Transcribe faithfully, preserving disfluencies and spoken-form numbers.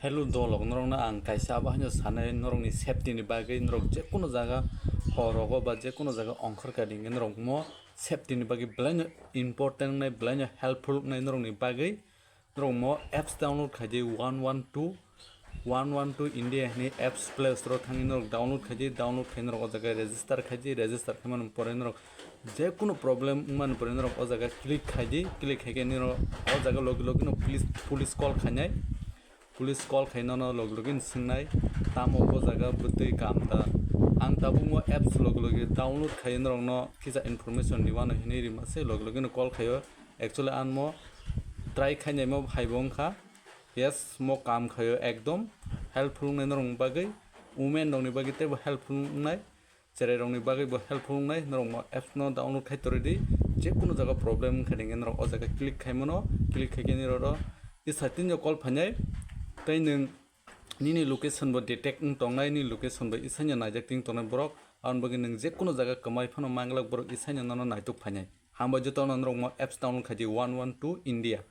Hello dolok, norokno ang kaisa abo haino sanai, norokni safety ni bagwi norok jekunu jaga hor rogo ba jekunu jaga ongkhor kha di hwnkhe norok mo safety ni bagwi belaino important wngnai, belaino helpful wngnai norokni bagwi. Norok mo apps download khaidi one one two, one one two India hwnwi apps Play Store o thangwi norok download khaidi, download khai norok o jaga register khaidi, register khaimani pore norok jekunu problem wngmani pore norok o jaga click khaidi, click khaikhe norok o jaga logi logi no police, police call khainai. Police call khai nono logi logi no swngnai, tamo bo jaga bwtwi kam ta? Ang tabukmo apps logi logi download khai norokno kisa information ni wano hinwi rima se, logi logi no call khaio. Actually ang mo try khainaimo hai bo wngkha. Yes, mo kam khaio, ekdom helpful wngnai norokni bagwi, women rokni bagwi teibo helpful wngnai. Cherai rokni bagwi bo helpful wngnai. Norok mo apps no download khai torwi di. Jekunu jaga problem wngkha hwnkhe norok o jaga click khai mano, click khai khe nini roro isa tinjo call phainai. Tei nwng nini location bo detect wng tongnai, nini location bo isaino naijak ting tongnai borok. Aboni bagwi nwng jekunu jaga kwmai phano manglak borok isaino nono naituk phainai. Hambai jotono norok mo apps download khai di one one two India.